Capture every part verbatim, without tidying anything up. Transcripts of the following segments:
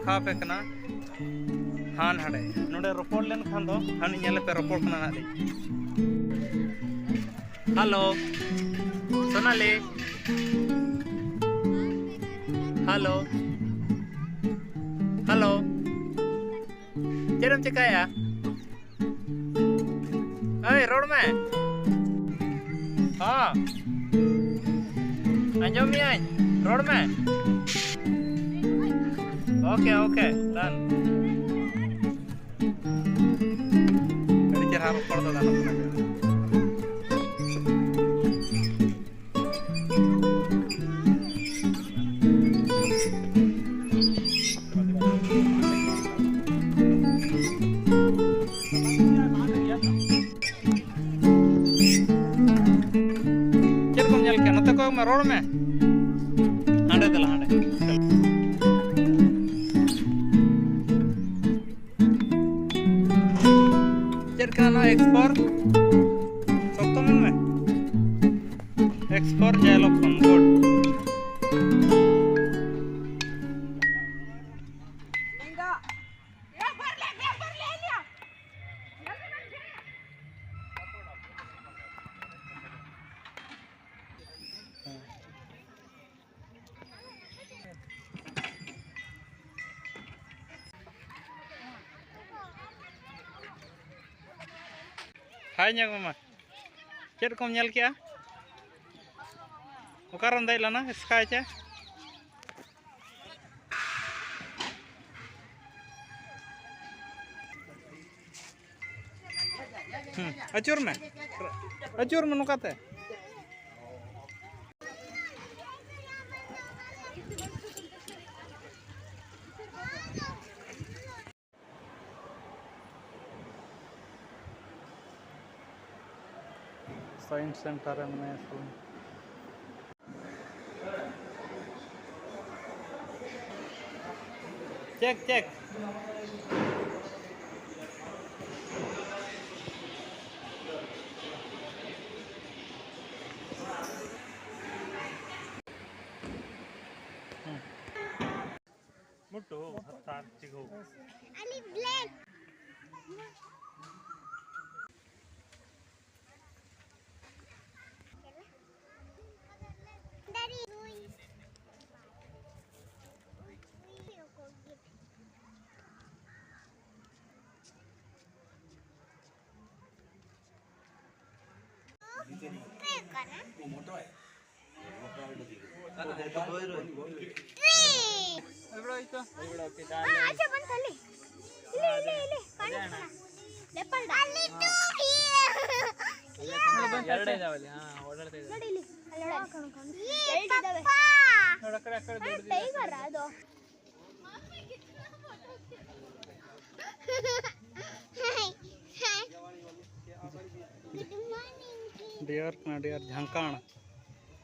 ᱠᱷᱟᱯᱮ ᱠᱟᱱᱟ᱾ ᱦᱟᱱ ᱦᱟᱸᱰᱮ ᱱᱚᱰᱮ ᱨᱚᱯᱚᱲ ᱞᱮᱱᱠᱷᱟᱱ ᱫᱚ ᱦᱟᱹᱱᱤ ᱧᱮᱞᱮᱯᱮ ᱨᱚᱯᱚᱲ ᱠᱟᱱᱟ ᱱᱟᱦᱟᱜ ᱞᱤᱧ᱾ ᱦᱮᱞᱳ ᱥᱳᱱᱟᱞᱤ, ᱦᱮᱞᱳ, ᱦᱮᱞᱳ, ᱪᱮᱫ ᱮᱢ ᱪᱮᱠᱟᱭᱮᱜᱼᱟ? ᱦᱳᱭ, ᱨᱚᱲ ᱢᱮ᱾ ᱦᱚᱸ, ᱟᱸᱡᱚᱢ ᱢᱮᱭᱟᱹᱧ, ᱨᱚᱲ ᱢᱮ᱾ Okay, okay, done. ᱟᱹᱰᱤ ᱪᱮᱦᱨᱟ ᱨᱚᱯᱚᱲ ᱫᱚ ᱜᱟᱱᱚᱜ ᱠᱟᱱᱟ᱾ ᱪᱮᱫ ᱠᱚᱢ ᱧᱮᱞ ᱠᱮᱜᱼᱟ? ᱱᱚᱛᱮ ᱠᱚᱭᱚᱜ ᱢᱮ, ᱨᱚᱲ ᱢᱮ᱾ ᱦᱟᱸᱰᱮ ᱫᱮᱞᱟ, ᱦᱟᱸᱰᱮ᱾ ᱪᱮᱫ ᱠᱟᱱᱟ ᱱᱚᱣᱟ? X four? ᱥᱚᱠᱛᱚ ᱢᱮᱱ ᱢᱮ᱾ ᱮᱠᱥ ᱯᱷᱳᱨ ᱡᱟᱭᱞᱚᱠ ᱠᱷᱚᱱ, ᱜᱩᱰ᱾ ᱦᱟᱭ ᱧᱮᱞ ᱢᱮ ᱢᱟ᱾ ᱪᱮᱫ ᱠᱚᱢ ᱧᱮᱞ ᱠᱮᱜᱼᱟ? ᱚᱠᱟᱨᱮᱢ ᱫᱮᱡ ᱞᱮᱱᱟ? ᱥᱠᱟᱭ ᱪᱮ? ᱦᱩᱸ, ᱟᱹᱪᱩᱨ ᱢᱮ, ᱟᱹᱪᱩᱨ ᱢᱮ ᱱᱚᱝᱠᱟᱛᱮ᱾ ᱥᱟᱭᱮᱱᱥ ᱥᱮᱱᱴᱟᱨ ᱨᱮ ᱢᱮᱱᱟᱭᱟ ᱥᱮ ᱵᱟᱝ? Check, check. ᱦᱩᱸ᱾ ᱴᱳ ᱦᱟᱛᱟᱨ ᱪᱤᱜᱷᱳ᱾ ᱟᱞᱤ ᱵᱞᱮᱠ᱾ ᱫᱟᱨᱤ ᱱᱩᱭ᱾ ᱦᱩᱭᱩᱜ ᱠᱟᱱᱟ᱾ ᱦᱮᱸ, ᱟᱪᱪᱷᱟ, ᱵᱚᱱ ᱛᱟᱦᱞᱮ᱾ ᱤᱞᱤ, ᱤᱞᱤ, ᱤᱞᱤ, ᱯᱟᱱᱤ ᱠᱷᱟᱱᱟ᱾ ᱞᱮᱯᱟᱞ ᱰᱟ᱾ ᱟᱞᱮ ᱛᱚ ᱤᱭᱟᱹ᱾ ᱤᱭᱟᱹ᱾ ᱦᱮᱸ, ᱚᱰᱟᱨ ᱛᱮ ᱡᱟᱣ ᱞᱮ, ᱦᱮᱸ, ᱚᱰᱟᱨ ᱛᱮ ᱡᱟᱣ᱾ ᱱᱚᱰᱮ ᱤᱞᱤ, ᱟᱞᱮ ᱚᱲᱟᱜ᱾ ᱤᱭᱟᱹ, ᱯᱟᱯᱟ᱾ ᱱᱚᱰᱮ ᱠᱚᱨᱮ, ᱠᱚᱨᱮ ᱦᱮᱸ, ᱫᱟᱹᱲ ᱫᱟᱹᱲ ᱴᱟᱭᱜᱟᱨ ᱛᱮ᱾ ᱟᱫᱚ᱾ Good morning, dear. ᱰᱤᱭᱟᱨ ᱠᱟᱱᱟ, ᱰᱤᱭᱟᱨ ᱡᱷᱟᱝᱠᱟᱲ᱾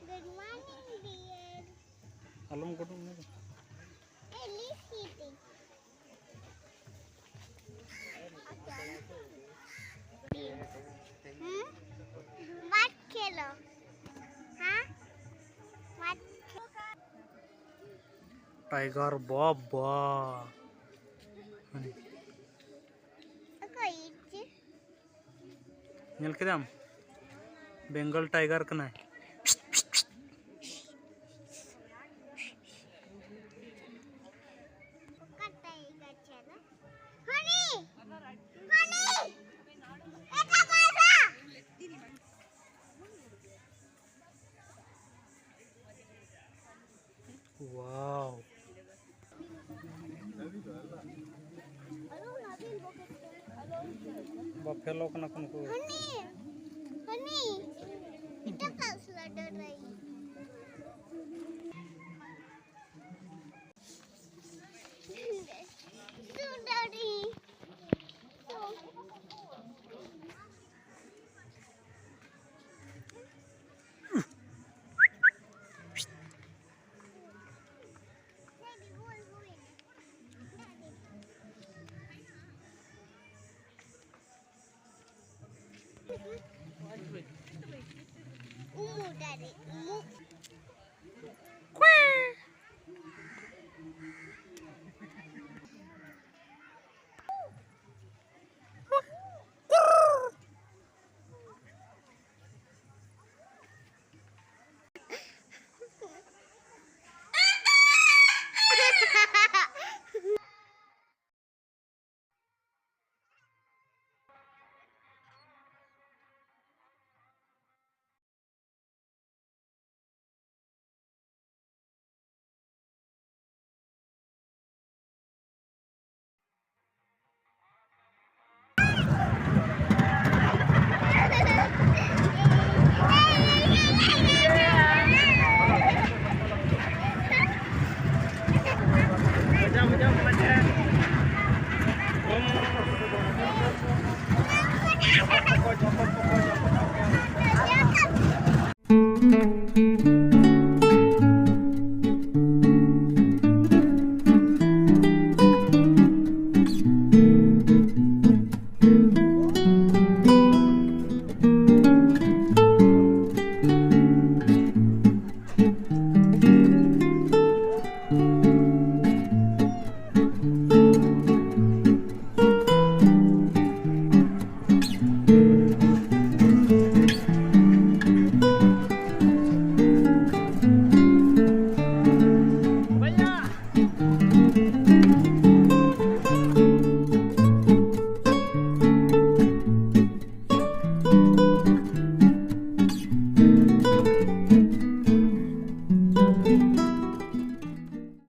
Good morning, dear. ᱟᱞᱚᱢ ᱜᱚᱰᱚᱜ ᱢᱮ᱾ Ellie sitting. ᱦᱩᱸ? ᱢᱟᱴ ᱠᱷᱮᱞᱳ᱾ ᱦᱮᱸ? ᱢᱟᱴ ᱠᱷᱮᱞᱳ᱾ ᱴᱟᱭᱜᱟᱨ ᱵᱟᱵᱟ᱾ ᱚᱠᱚᱭ ᱤᱧ? ᱧᱮᱞ ᱠᱮᱫᱟᱢ? ᱵᱮᱝᱜᱚᱞ ᱴᱟᱭᱜᱟᱨ ᱠᱟᱱᱟᱭ᱾ ᱚᱠᱟ ᱴᱟᱭᱜᱟᱨ ᱪᱮᱬᱮ? ᱦᱟᱹᱱᱤ! ᱦᱟᱹᱱᱤ! ᱮᱴᱟᱜ ᱯᱟᱭᱨᱟ! Wow. ᱵᱟᱯᱷᱮᱞᱳ ᱠᱟᱱᱟ ᱠᱚ ᱱᱩᱠᱩ᱾ ᱦᱟᱹᱱᱤ, ᱦᱟᱹᱱᱤ, ᱮᱴᱟᱜ ᱥᱞᱟᱭᱰᱟᱨ ᱨᱮ᱾ ᱥᱩᱰᱟᱨᱤ᱾ ᱩᱢᱩᱠ ᱫᱟᱨᱮ, ᱩᱢᱩᱠ᱾